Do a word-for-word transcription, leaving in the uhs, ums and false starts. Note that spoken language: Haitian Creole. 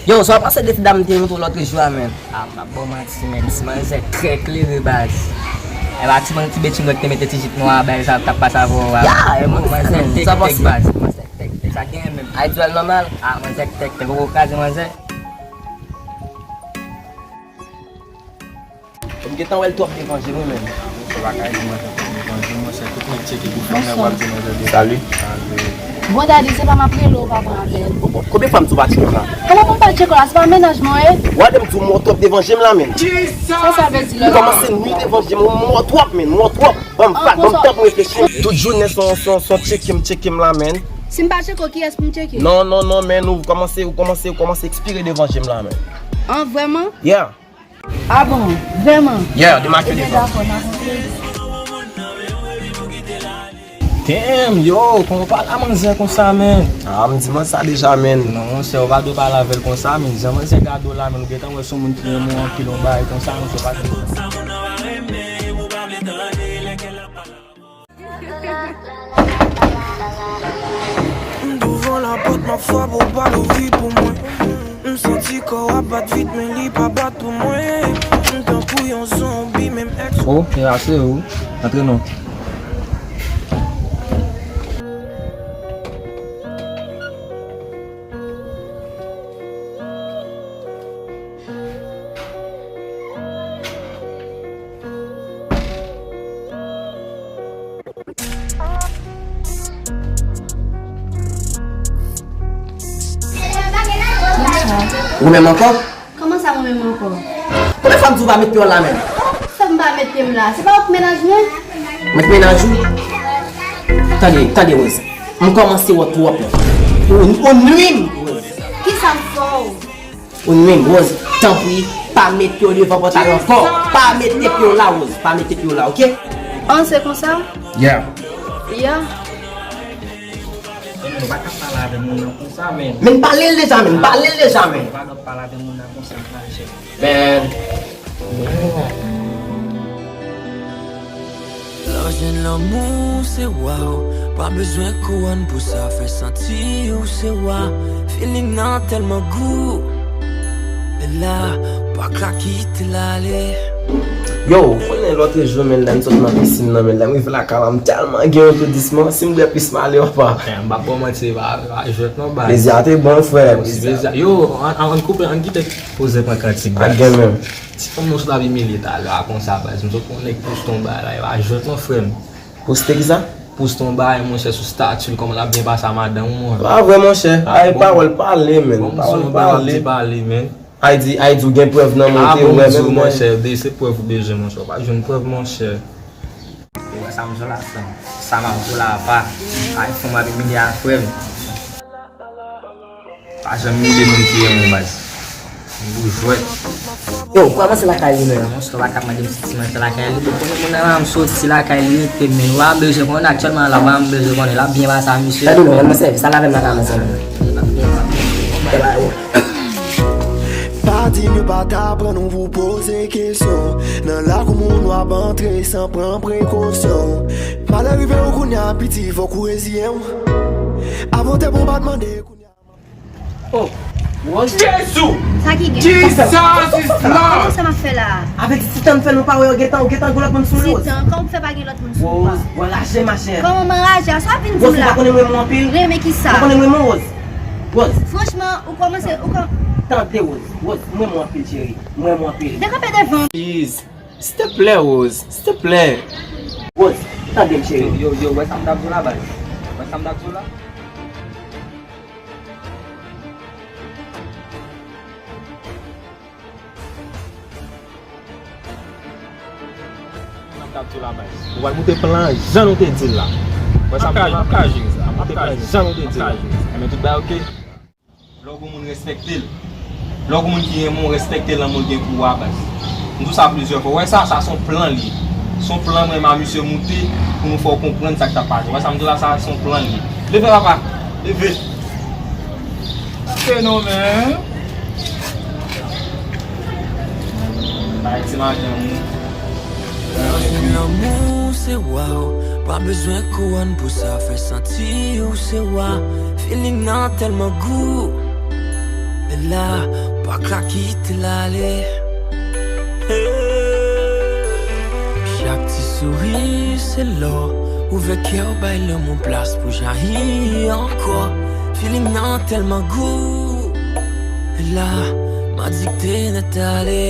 Yo, sa w panse de ti dam te montre w lòt jou a, menn? Ah, m ap ba w manti, menn. Ti manzè trè klere, baz. E pa ti, ti bèt chingò ki te mete ti jip nwa a, baz, sa t ap pase avè w a. Ya, e manzè, sa w panse? Baz, manzè tèk tèk, sa genyen menm. Ay, dwèl nòmal. Ah, manzè tèk tèk, ou kraze manzè. M gentan wè l twòp devan je m, wi, menn. Monchè, w pa ka di manzè twòp devan je m, monchè, tout nèg tcheke pou fanm nan, w ap di manzè devan. Salut. Bon, dadi, se pa m ap rele w, pa pran apèl. Bon, bon, konbyen fwa m di w pa tcheke m la? Ala pou m pa tcheke w la, se pa mennaj mwen, e? W a de m di w m wè w twòp devan je m la, menn. Sa sa vle di, lè? M kòmanse nwi devan je m, m wè w twòp, menn, m wè w twòp. Ban m, ban m tan pou m reflechi. Tout jounen se yon, se yon, se yon tcheke m, tcheke m la, menn. Si m pa tcheke w, kiyès pou m tcheke? Non, non, non, menn, ou kòmanse, ou kòmanse, ou kòmanse ekspire devan je m la, menn. An, vrèman? Yeah. Ah bon, vrèman? Yeah, demake w devan. Ebyen, dakò, n a kontre. Damn, yo, kòman w pale a manzè konsa, menn? Ah, m di manzè sa deja, menn. Non, monchè, ou pa dwe pale avè l konsa, menn. Jan manzè gade w la, menn, ou gentan wè se yon moun ki renmen w anpil, yon bagay konsa, monchè, ou pa dwe. M douvan lapòt, m ap frape, ou pa louvri pou mwen. M santi kò w ap bat vit, men li pa bat pou mwen. M tankou yon zonbi, menm èks. Oh, e ase ou. Antre non. Ou menm ankò? Kòman sa, ou menm ankò? Konbyen fwa m di w pa met pye w la menm? Sa m pa met pye m la? Se pa ou k mennaj mwen? Mwen k mennaj ou? Tande, tande, Rose. M kòmanse wè w twòp. Ou, ou nwi m, Rose. Kisa m fè w? Ou nwi m, Rose. Tanpri, pa met pye w devan pòtay ankò. Pa mete pye w la, Rose. Pa mete pye w la, oke? An, se konsa? Yeah. Yeah. Men nou pa ka pale avè moun nan konsa, men. Men pale l deja, men. Pale l deja, men. Nou pa ka pale avè moun nan konsa, frè. Men. Lè w jwenn lanmou, se waw. Pa bezwen kouwòn pou sa, fè santi ou se wa. Feeling nan tèlman gou. Men la, pa ka kite l ale. Yo, ou konnen lòt jou, men, lè m sot nan pisin nan, men, lè m rive lakay la, m tèlman gen etoudisman, si m bwè plis m ale, papa. Eh, m p ap ba w manti, e pa, e pa jwèt non, baz. Plezi a te bon, frè. Yo, ann, ann koupe, ann kite poze pran kantik, baz. Pa gen menm. Ti fanm nou sot ap imilye talè a konsa, baz. M sot wè yon nèg poste yon bagay la, e pa jwèt non, frè m. Poste kisa? Poste yon bagay, monchè, sou stati l, kòman l ap byen pase a madanm ou, monchè. Pa vre, monchè. Ay, pawòl pale, menn. Pawòl pale. Pale, menn. Ay di, ay di ou gen prèv nan men w, monchè, se prèv ou bezwen, monchè. Ou pa jwenn prèv, monchè. Ou wè sa m di w la, frè m. Sa m ap di w la, apa. Ay, fanm ap imilye a, frè m. Pa janm imilye moun ki renmen w, baz. Ou jwèt. Yo, kòmanse lakay li menm. Monchè, ou pa ka mande m si ti manzè lakay li. Bon, konnen moun nan la, m soti lakay li, rete, men. Ou pa bezwen konnen aktyèlman la, ou pa bezwen konnen. L ap byen pase a misye. Tande non, ann nan sèvis, al avè m lakay mwen, sèl. Pa di m yo pa t aprann ou pou poze kesyon. Nan lakou moun w ap antre san pran prekosyon. Malè rive w kounye a, piti, fòk ou reziyen w. Avan w te bon, pa t mande kounye a. Oh, Rose. Jezi! Sa ki gen? Jesus is Lord! Kòman sa m ap fè la? Avèk ti tan m fè l, ou pa wè yo gentan, ou gentan gen lòt moun sou li, Rose. Ti tan, kòman w fè pa gen lòt moun sou ou a? Rose, ou anraje, machè. Kòman m anraje a? Sa w ap vin di m la? Rose, ou pa konnen m renmen w anpil? Renmen kisa? Ou pa konnen m renmen w, Rose? Rose. Franchman, ou kòmanse, ou kò- Tande, Rose. Rose, m renmen w anpil, cheri. M renmen w anpil. Dekanpe devan m. Please. Silteplè, Rose. Silteplè. Rose, tande m, cheri. Yo, yo, yo, wè sa m t ap di w la, baz. Wè sa m t ap di w la. Sa m t ap di w la, baz. Ou pral moute plan jan nou te di l la. Wè sa m di w la? M ap ka jere sa. M ap moute plan jan nou te di l la. Enben, tout bagay oke? Lè w gen yon moun, respekte l. Lè w gen yon moun ki renmen w, respekte l nan moun gen pou ou a, baz. M di w sa plizyè fwa. Ou wè sa, sa se yon plan li ye. Se yon plan mwen menm a misye moute pou nou fè w konprann sa k t ap pase. Ou wè sa m di w la, sa se yon plan li ye. Leve, papa. Leve. Fenomèn. Bay ti madanm ou. Lanmou se wa w, pa bezwen kouwòn pou sa, fè santi ou se wa. Feeling nan tèlman gou. La, pa ka kite l ale. Chak ti souri se lò. Ouvè kè w, bay lanmou plas pou jayi ankò. Feeling nan tèlman gou. La, m adikte nèt ale.